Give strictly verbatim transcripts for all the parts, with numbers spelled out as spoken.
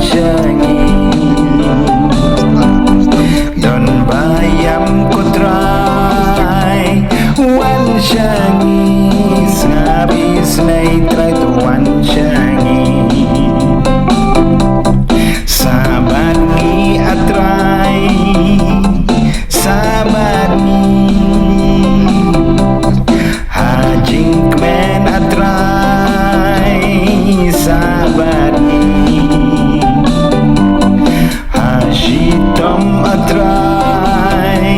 sha ngi. Don ba ïam ko Trai, wan sha ngi. Sngap isynei Trai, to wan sha ngi. Sa bad ngi a Trai, sa bad ngi. Ha jingkmen a Trai, sa bad ngi. Ha shitom a Trai,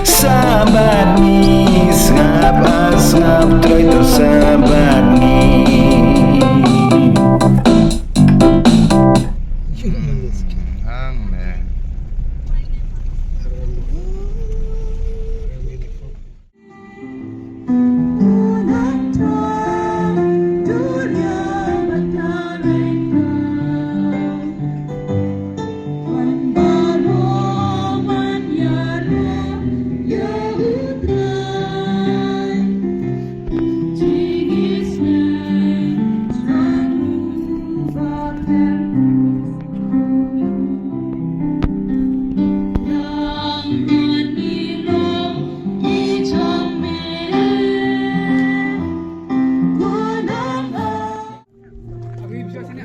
sa bad ngi. Sngap a sngap Trai, to sa bad ngi. Amen.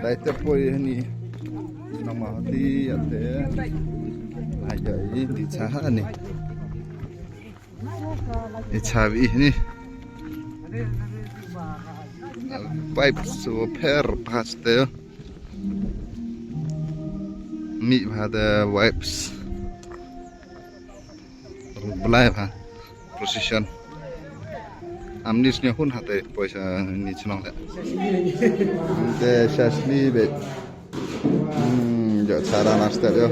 Dei te poi hani nama di ate. Aja ini di saha ni. Ichabi ni. Pipes o pher paste. Mi bha de wipes. Blai bha. Procession. Amni sni hun hate poisa ni chnong le. Te shasni be. Hmm, jo chara nasta jo.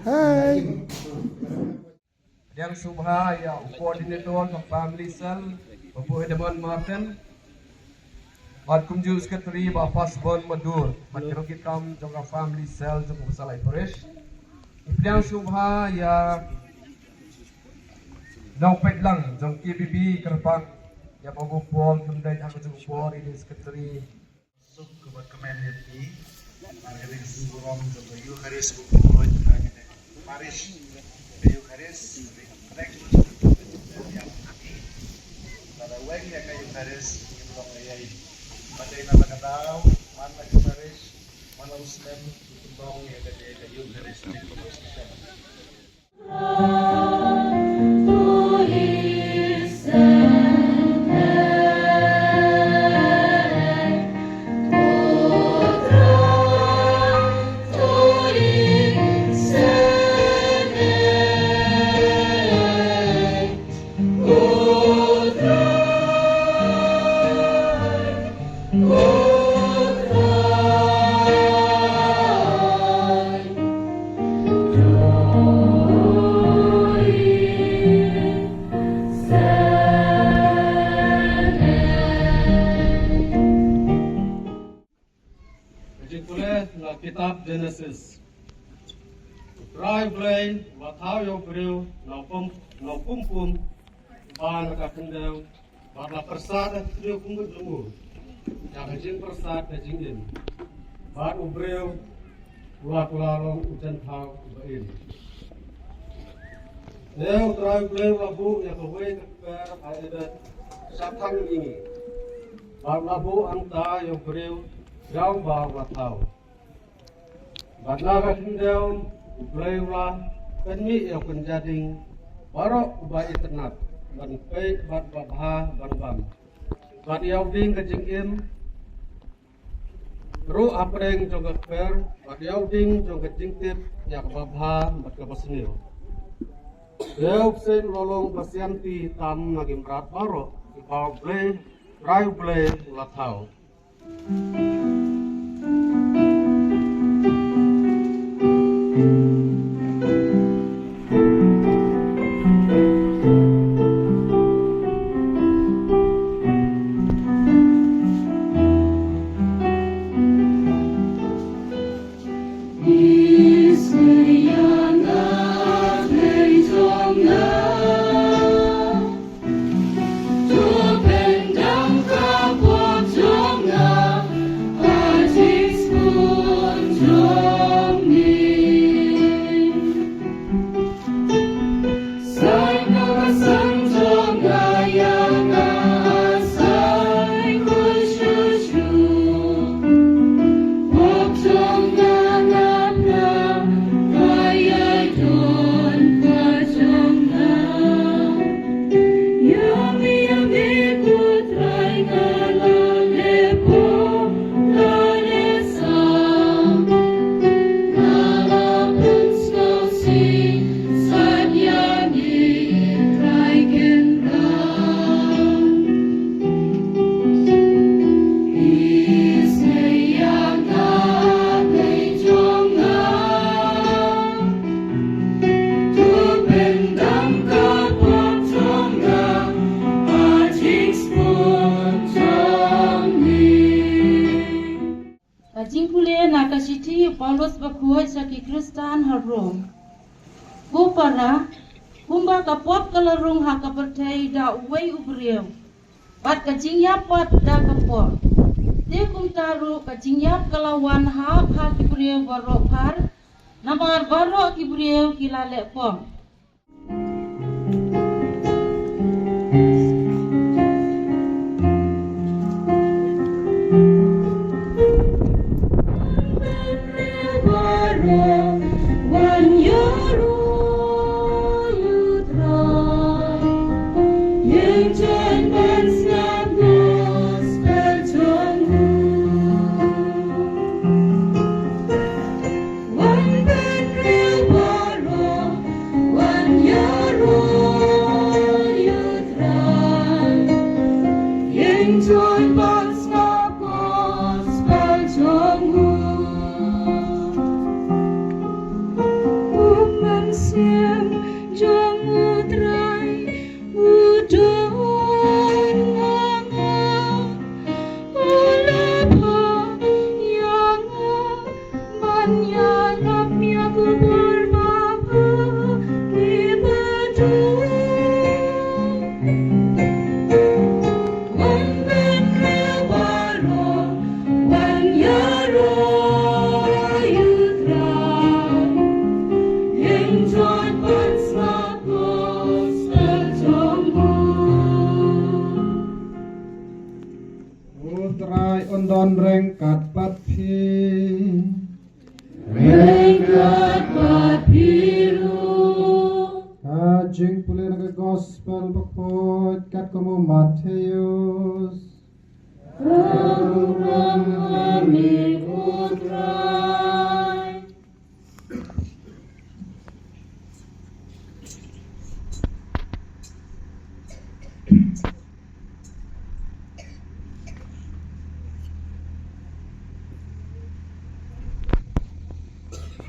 Hai. Pdiang sngewbha ïa u coordinator ka family cell, Babu Edmond Martin. Bad kumjuh secretary Bah Pasbon Madur, bad ki nongkitkam jong ka family cell jong ka Salai Parish. Pdiang sngewbha ïa nongpeitlang jong K B B Kyrpang, ïa Babu Paul Khyndai ha ka jong u por ïa secretary. Suk ka bad kmen ïa phi. Mar kane ka sngewburom jong ka Eucharist u Paul ïa kane ka parish. Ka Eucharist ka trek ïa phi. Lada weng ïa ka Eucharist ngim long ei ei. Bad dei na la ka daw man la ka parish man la u snem u pynlong ïa kane ka Eucharist. Ka jingpule na kitab Genesis. U Trai Blei u la thaw ïa u briew na u pum, na u pum pum, uba na ka khyndew, bad la pyrsad ha ka khyndew khyndiat jong u ïa ka jingpyrsad ka jingim. Bad u briew u la kylla long u jingthaw uba im. Te u Trai Blei u la buh ïa kawei ka kper ha Eden shaphang mihngi. Bad u la buh hangta ïa u briew ïa uba u la thaw. Bad na ka khyndew u Blei u la pynmih ïa u kynja ding baroh uba itynnad ban peit bad uba bha ban bam. Bad ïa u ding ka jingim ruh hapdeng jong ka kper, bad ïa u ding jong ka jingtip ïa kaba bha bad kaba sniew. Ïa u bseiñ u la long ba sianti tam na ki mrad baroh kiba u Blei, Trai u Blei u la thaw. Jingpule na ka shithi u Paulus bakhuid sha ki Khristan ha Rom. Ko para, kumba ka pop ka la rung ha ka pyrthei da uwei u briew, bad ka jingïap pat da ka pop. Te kumta ruh ka jingïap ka la wan hap ha ki briew baroh phar, namar baroh ki briew ki la leh pop. U Trai un don ryngkat bad phi. Ryngkat bad phi ruh. Ka jingpule na ka Gospel bakhuid katkum u Mathaios. Ka burom ha me ko Trai.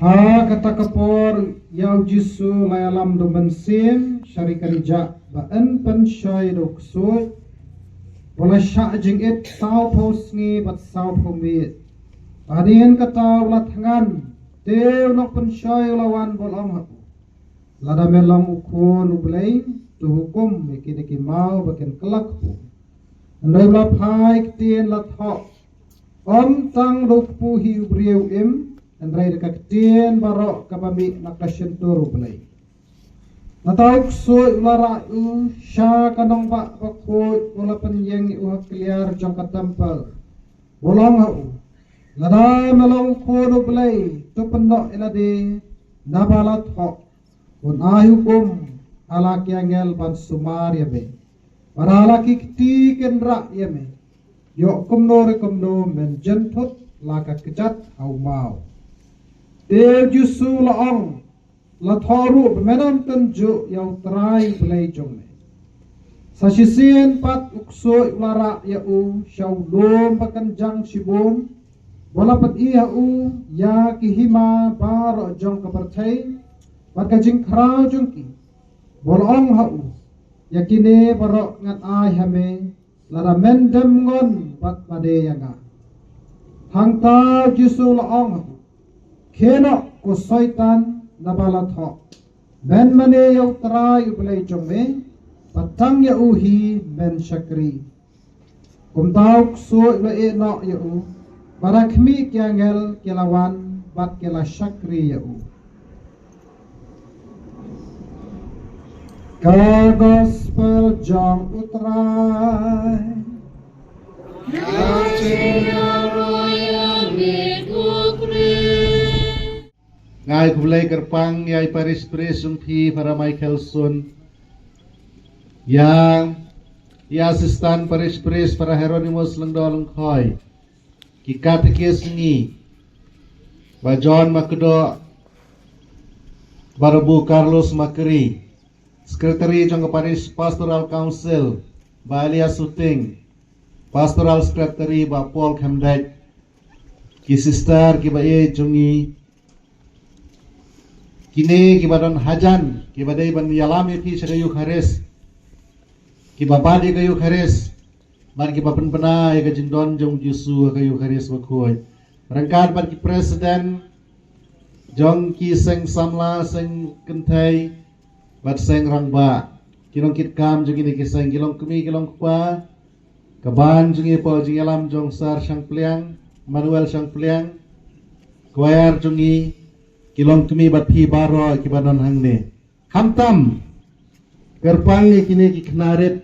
Ha kata ka por ïa u Jisu la ïalam da u Mynsiem sha ri ka rijah ba yn pynshoi da u ksuid, ba la shah jingit sawphew sngi bad sawphew miet. Hadien kata u la thngan, te u nongpynshoi u la wan bad u la ong ha u, lada me long u Khun u Blei, to hukum ïa kine ki maw ba kin kylla kpu. Hynrei u la phai ktien la thoh, ym tang da u kpu hi u briew im, hynrei da ka ktien baroh kaba mih na ka shyntur u Blei. Nangta u ksuid u la rah u sha ka nongbah bakhuid, u la pynïeng ïa u ha kliar jong ka templ, u la ong ha u, lada me long u Khun u Blei, to pynnoh ïa lade, naba la thoh, un ai hukum ha la ki angel ban sumar ïa me, bad ha la ki kti kin rah ïa me. Ïoh kumno re kumno men jynthut la ka kjat ha u maw. Te u Jisu u la ong, la thoh ruh ba men ym tynjuh ïa u Trai u Blei jong me. Sa shisien pat u ksuid u la rah ïa u sha u lum ba kynjang shibun, ba la pyni ha u ïa ki hima baroh jong ka pyrthei bad ka jingkhraw jong ki, ba la ong ha u, ïa kine baroh ngan ai ha me, lada men dem ngon bad mane ïa nga. Hangta u Jisu u la ong ha u, khie noh ko Soitan, naba la thoh, men mane ïa u Trai u Blei jong me, bad tang ïa u hi men shakri. Kumta u ksuid u la ïeh noh ïa u, bad ha khmih ki angel ki la wan bad ki la shakri ïa u. Ka Gospel jong u Trai. Nga ai khublei kyrpang ïa i parish priest jong phi, Father Michael Sun, ïa i assistant parish priest, Father Hieronymus Lyngdoh Lyngkhoi, ki katekist ngi, Bah John Makdoh, Bah Rebu Carlos Makri, Secretary jong ka Parish Pastoral Council, Bah Elias Suting, Pastoral Secretary, Bah Paul Khemdait, ki sister kiba ïeit jong ngi, kine kiba don hajan, kiba dei ban ïalam ïa phi sha ka Eukharist, kiba bat ïa ka Eukharist, bad kiba pynbna ïa ka jingdon jong u Jisu ha ka Eukharist bakhuid. ryngkat bad ki president jong ki seng samla, seng kynthei bad seng rangbah, ki nongkitkam jong kine ki seng, ki longkmie, ki longkpa, ka band jong ngi hapoh jingïalam jong Sir Shangpliang, Manuel Shangpliang, choir jong ngi, ki longkmie bad phi baroh kiba don hangne. Khamtam kyrpang ïa kine ki khynnah rit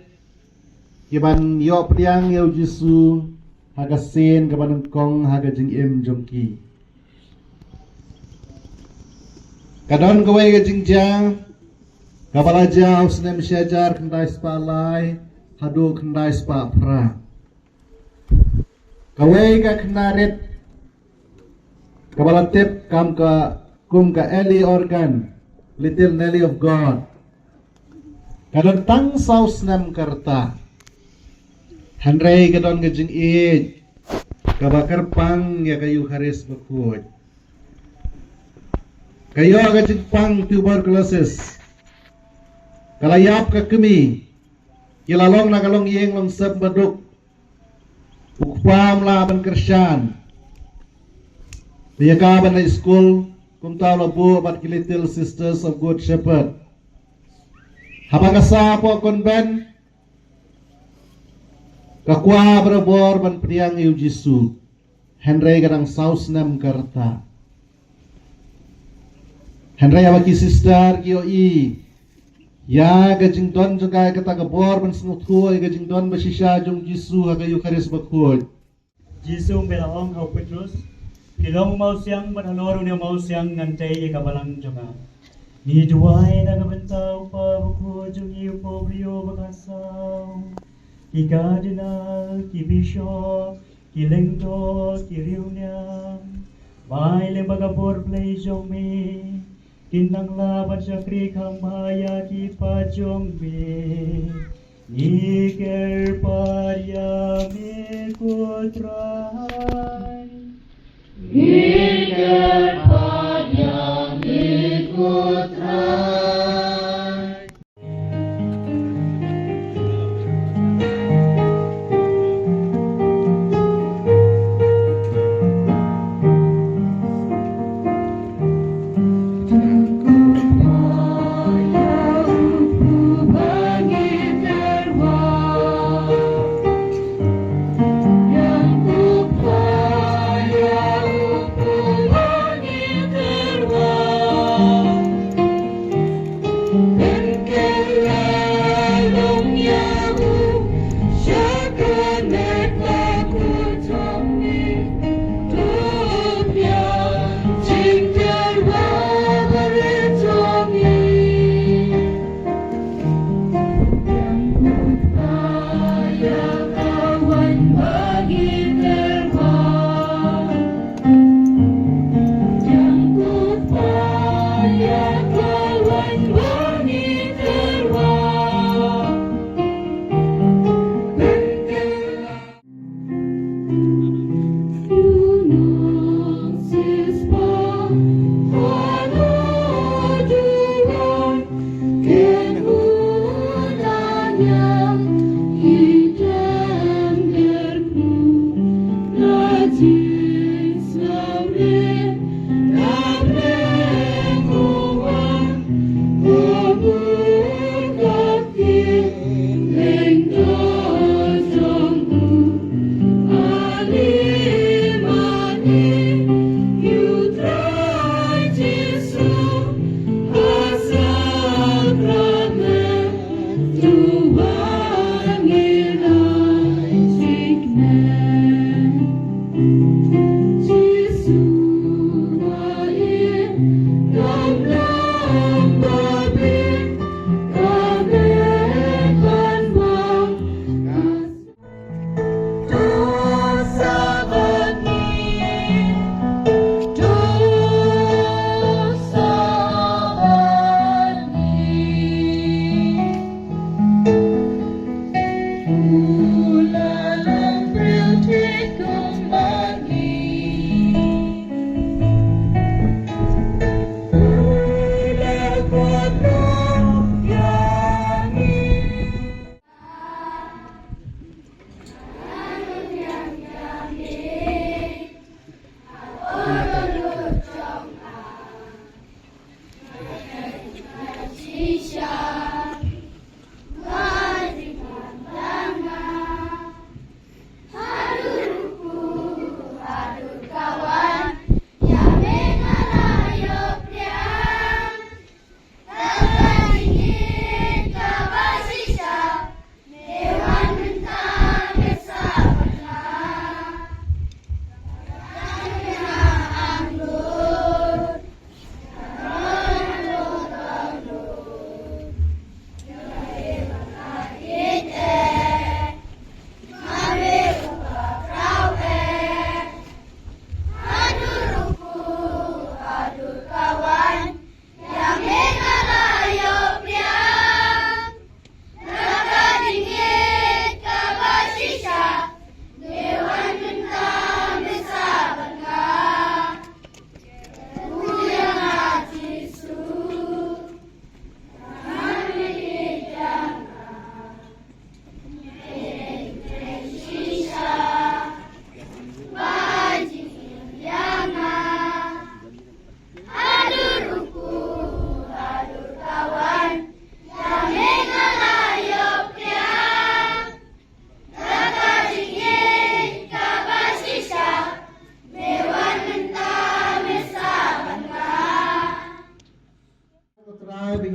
kiban ïoh pdiang ïa u Jisu ha ka sien kaba nyngkong ha ka jingim jong ki. Ka don kawei ka jingjia kaba la jia ha u snem shi hajar khyndai spah lai haduh khyndai spah phra. Kawei ka khynnah rit kaba la tip kam ka, kum ka Ellie Organ, Little Nelly of God, ka don tang saw snem ka rta. Hynrei ka don ka jingïeit kaba kyrpang ïa ka Eukharist Bakhuid. Ka ïoh ka jingpang tuberculosis. Ka la ïap ka kmie. Ki la long na ka longïing longsem baduk. U kpa um lah ban kyrshan. Te ïa ka ban leit skul, kumta u la buh bad ki Little Sisters of Good Shepherd. Haba ka sah hapoh convent, ka kwah barabor ban pdiang ïa u Jisu. Hynrei ka dang saw snem ka rta. Hynrei haba ki sister ki ïohi ïa ka jingdon jong ka, kata ka bor ban sngewthuh ïa ka jingdon ba shisha jong Jisu ha ka Eukharist Bakhuid. Jisu um la ong ha u Petrus, phi long u mawsiang bad halor une u mawsiang ngan tei ïa ka balang jong nga. Ngi duwai na ka bynta u Kpa Bakhuid jong ngi, u Pope Leo ba khatsaw, ki Cardinal, ki Bishop, ki Lyngdoh, ki Riewniam, ba lyngba ka bor Blei jong me kin nang lah ban shakri kham bha ïa ki paid jong me. Ngi kyrpad ïa me ko Trai. Ngi kyrpad ïa me ko Trai.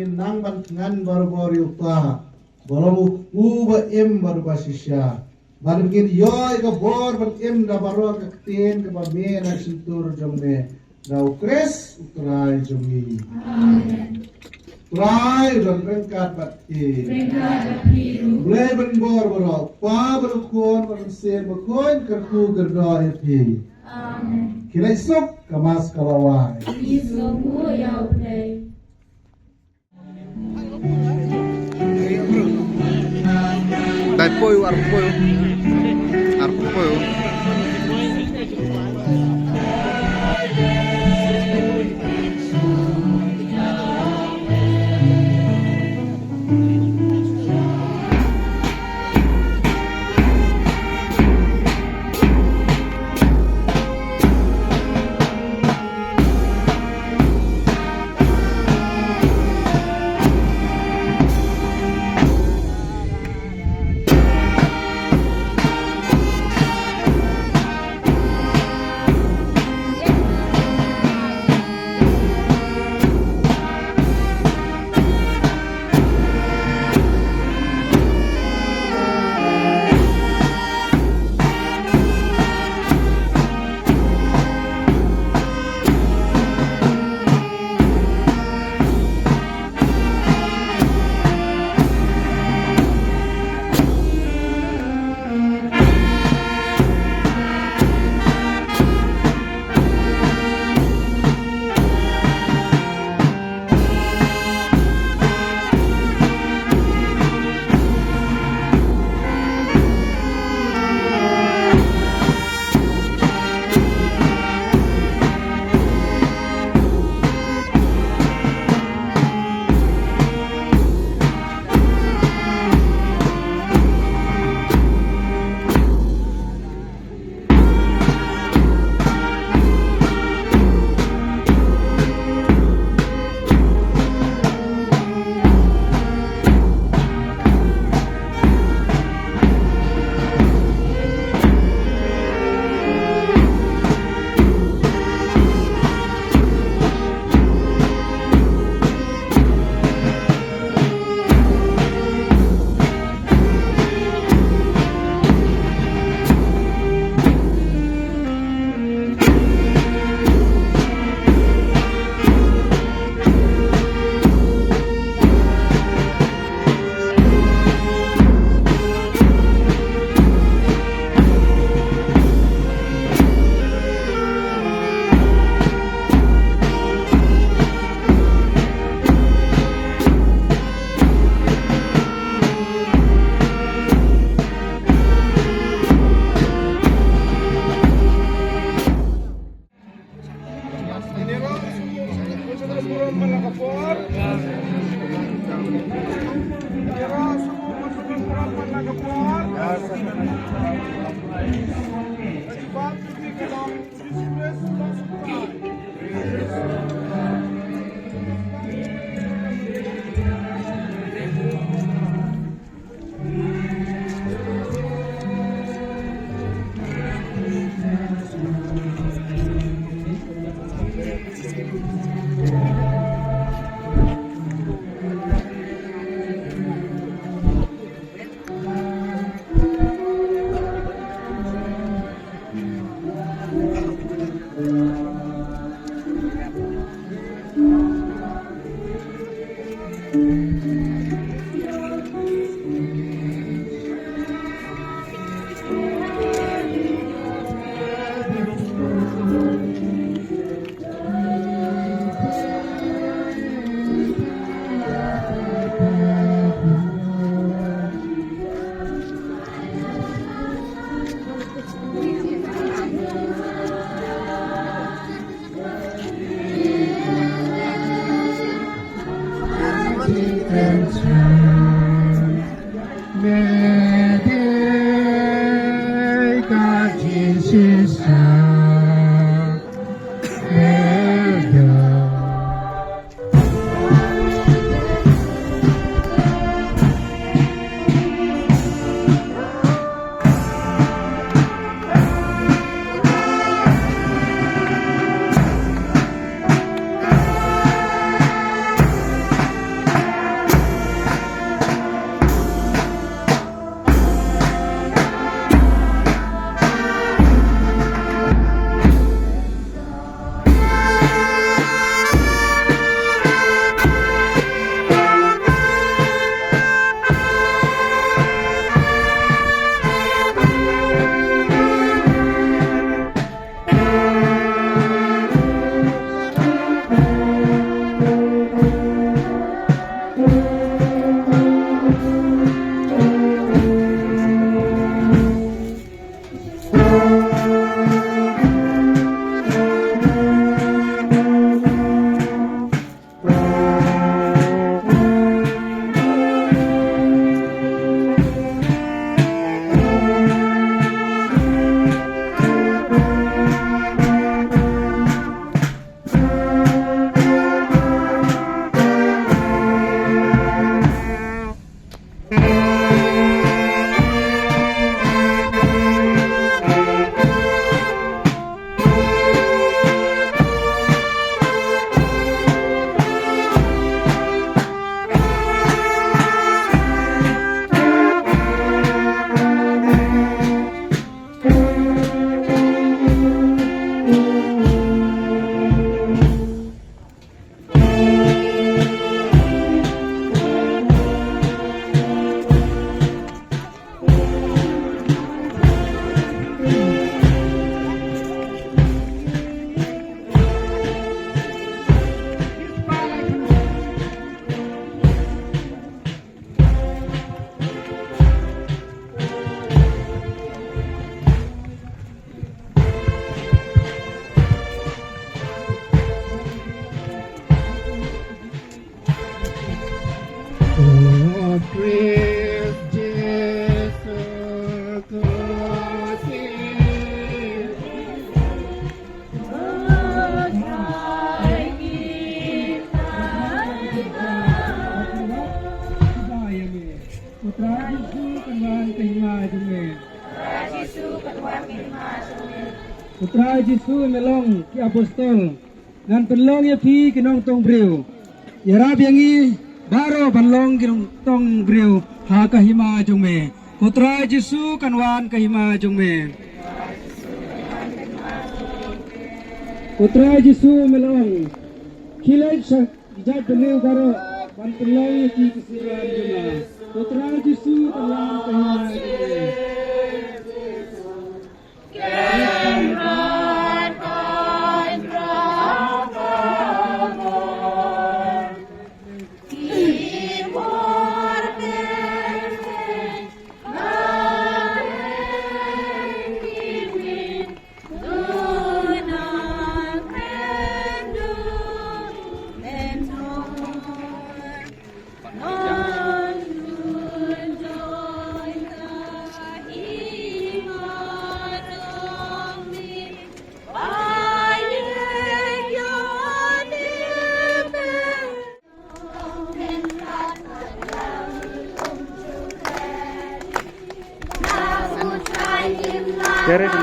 nang ban thngan barabor ïa u Pa, ba long u kpu ba im bad uba shisha. Bad ngin ïoh ïa ka bor ban im da baroh ka ktien kaba me na shyntur jong me, da U Khrist U Trai jong ngi. Amen. Trai u don ryngkat bad phi. Ryngkat bad phi ruh. Blei ban bor baroh, Pa bad U Khun bad U Mynsiem Bakhuid, kyrkhu kyrdoh ïa phi. Amen. Ki leit suk, ka Mass ka la wai. Ngi sngewbha ïa U Blei. Dai poi, ar poi. Ar poi. U Trai Jisu me long ki apostol, ngan pynlong ïa phi ki nongtong briew. Ïarap ïa ngi baroh ban long ki nongtong briew ha ka hima jong me. U Trai Jisu kan wan ka hima jong me. U Trai Jisu me long, khie leit sha ki jaitbynriew baroh ban pynlong ïa ki ki synran jong nga. U Trai Jisu kan wan ka hima jong me. Ready?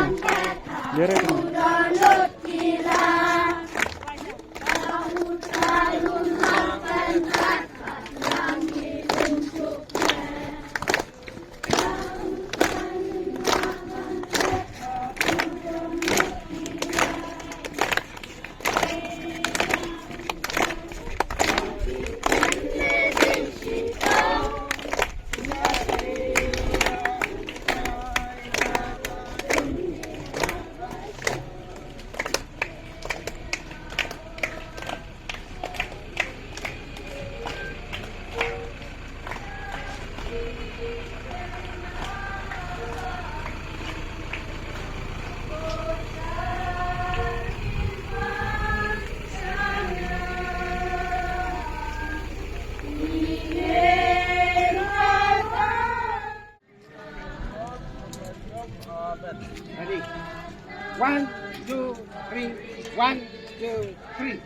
One, two, three. One, two, three.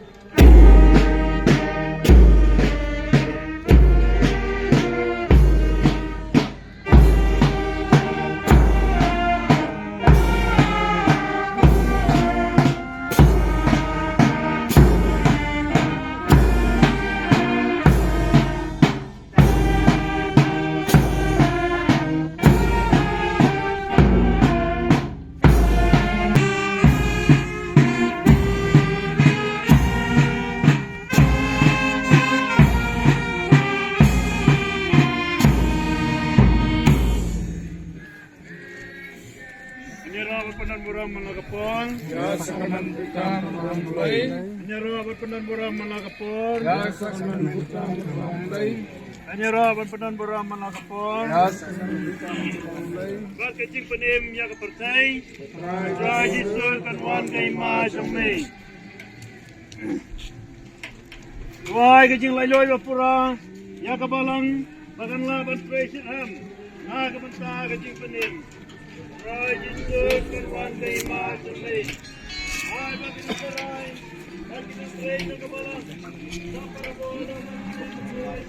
Ngi ïaroh ban pyndonkam burom man la ka por. Ïa, sa ka man bita man la ka por. Ngi ïaroh ban pyndonkam burom man la ka por. Ïa, sa ka man bita man la ka por. Ngi ïaroh ban pyndonkam burom man la ka por. Ïa, sa ka man bita man la ka por. Bad ka jingpynim ïa ka pyrthei. Trai Jisu kan wan ka hima jong me. Duwai ka jinglaitluid ba pura ïa ka balang ba kan lah ban trei shitrhem na ka bynta ka jingpynim. Trai Jisu kan wan ka hima jong me. Ai ba ka jingtharai ba ka jingtrei na ka balang. Sa para bor da ka jingtharai.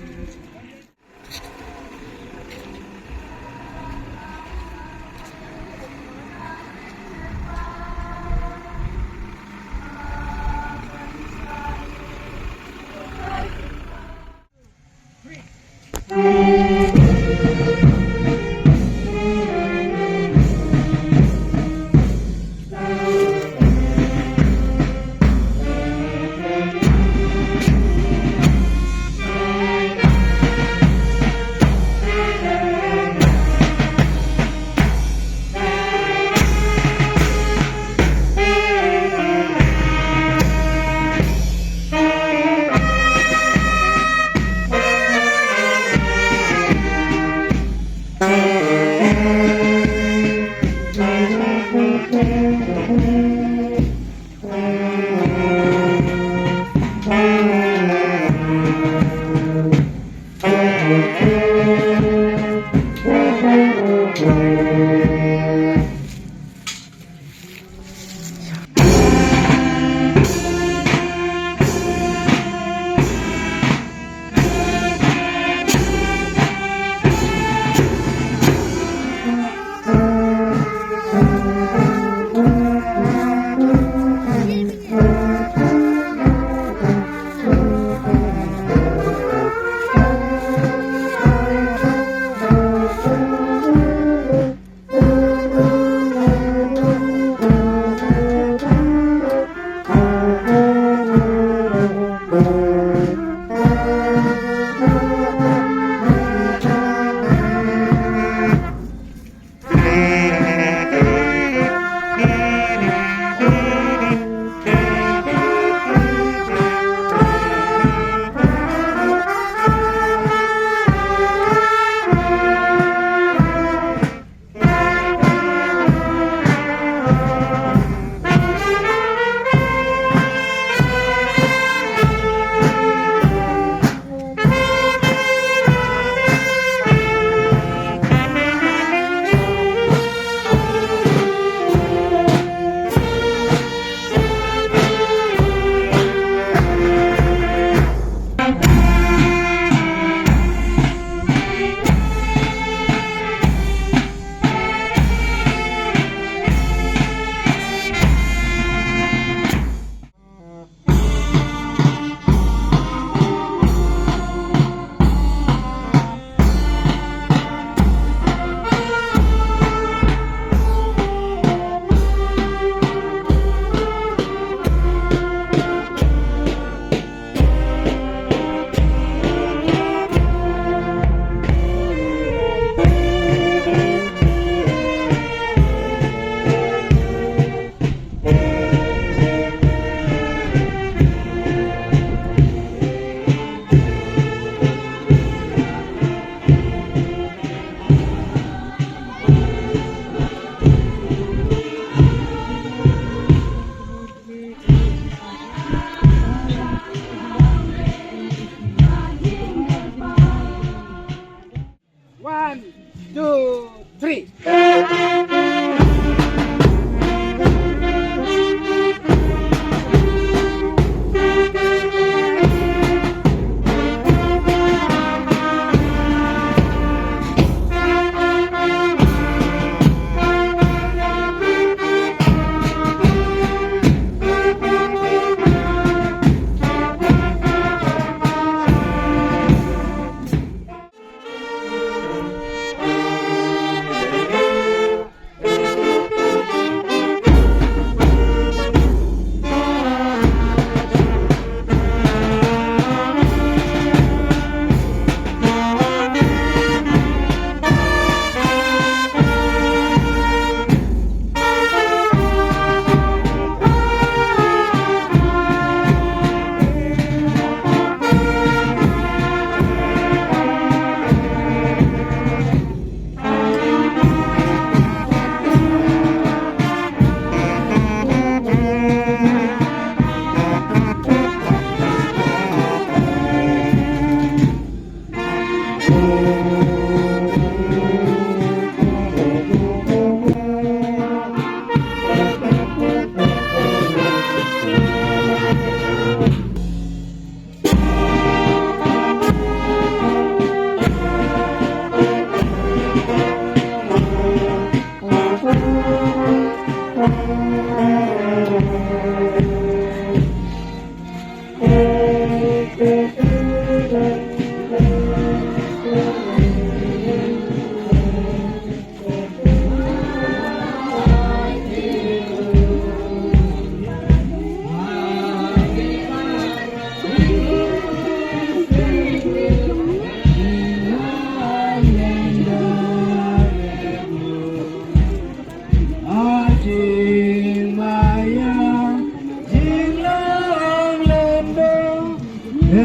Me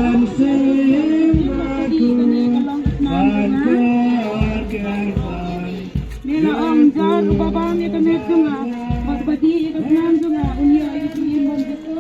la ong, jar u Baba ïa ka met jong nga, bad ba dih ïa ka snam jong nga, un ïoh ïa ka jingim bymjukut.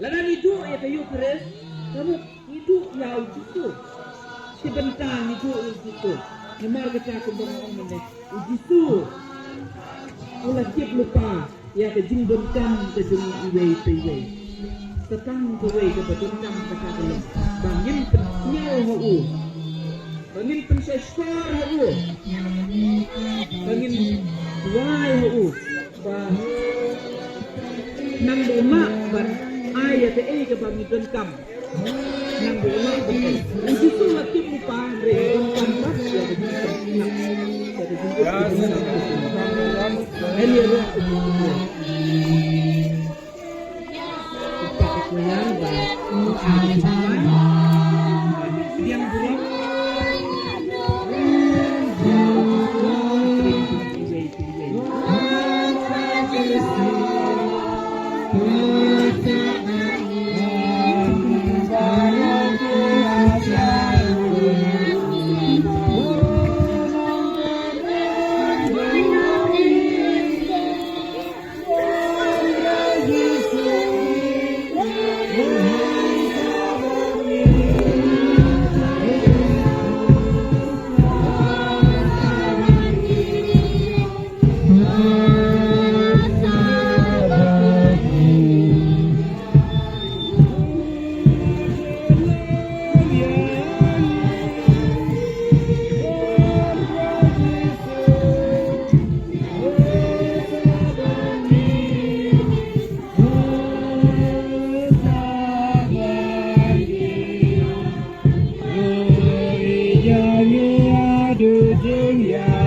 Lada ngi duh ïa ka Eukharist, ka mut ngi duh ïa u Jisu. Shi bynta ngi duh ïa u Jisu. Namar kata kumba nga ong mynne, u Jisu U la tip lypa ïa ka jingdonkam ka jong iwei pa iwei. Sa tang kawei kaba donkam kata ka long ba ngin pynsngew ha u, ba ngin pynshai shkor ha u, ba ngin duwai ha u ba nang ba u lah ban ai ïa kaei kaba ngi donkam. Nang ba u lah ban ai. U Jisu la tip lypa hynrei u donkam bha ïa ka jingpynsngew, ïa ka jingpynsngew. Haleluya.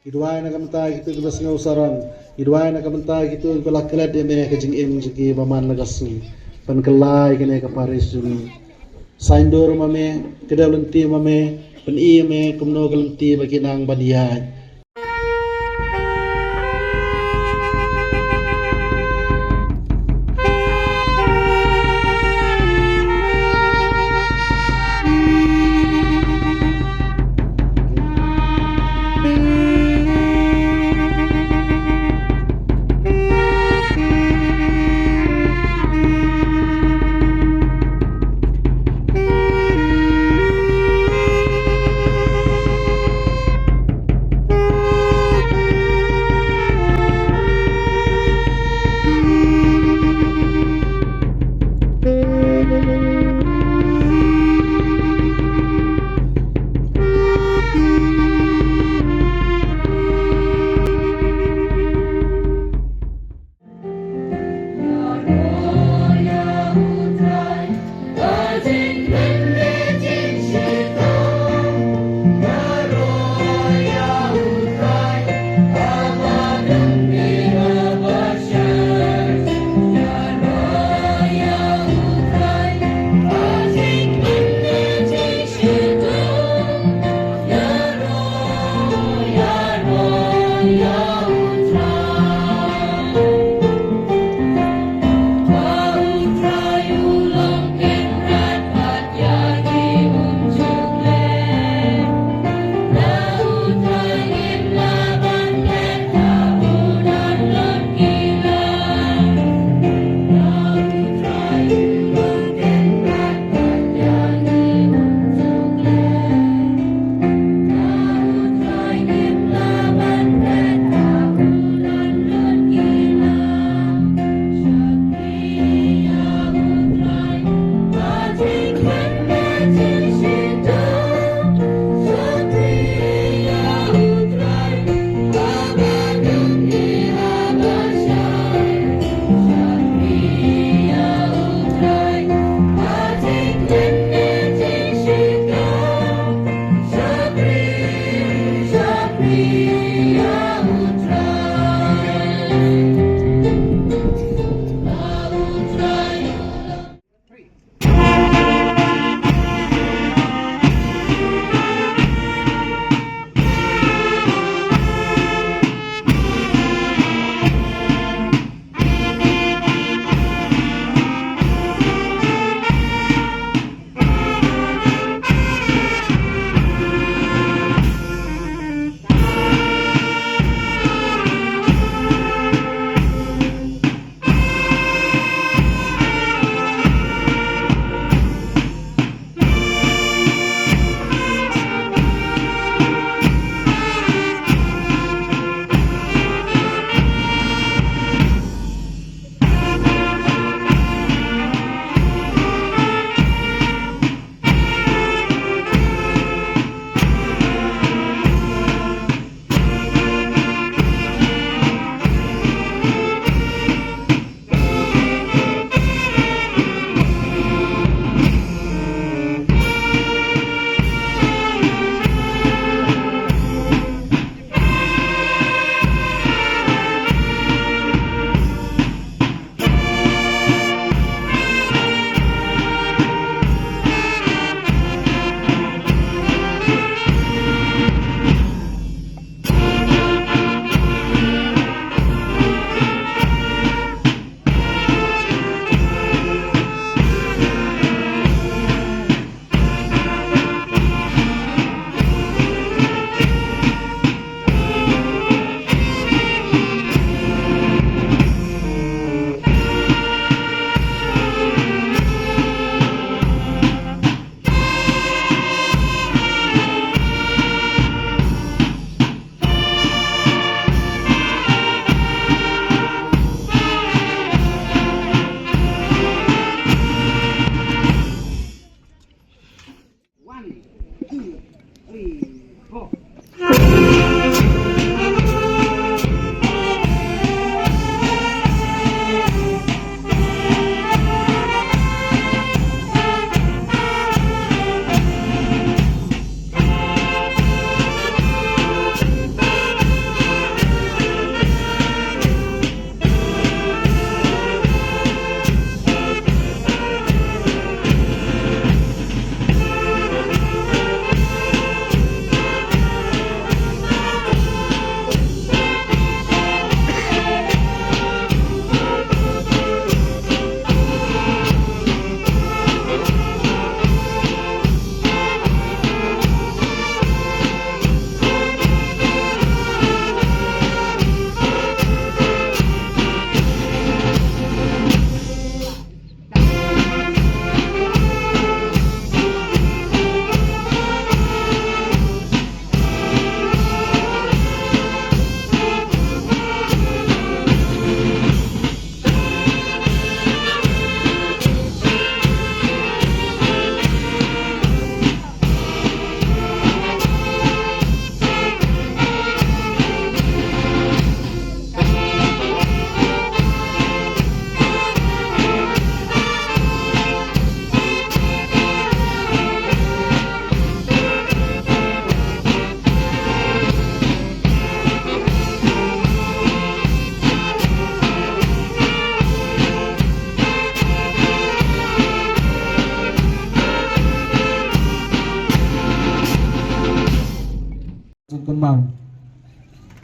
Ngi duwai na ka bynta kito kiba sngew sarong. Ngi duwai na ka bynta kito kiba la klet ïa me ha ka jingim jong ki ba man la ka sngi. Pynkylla ïa kane ka parish jong ngi. Saiñdur ma me, kdew lynti ma me, pyni ïa me kumno ka lynti ba ki nang ban ïaid.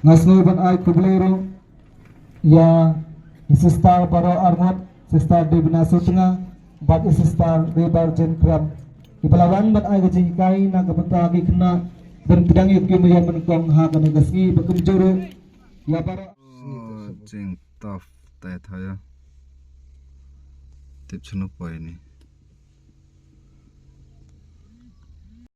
Nga sngew ban ai khublei ruh ïa i sister baroh arngut, sister Devina Sutnga bad i sister Rebar Jen Kram, kiba la wan ban ai ka jinghikai na ka bynta ki khynnah ban pdiang ïa ki ïa nyngkong ha kane ka sngi. Bad kumjuh ruh ïa baroh. Oh, jingtop tai thaw ïa. Tip shano poi ni.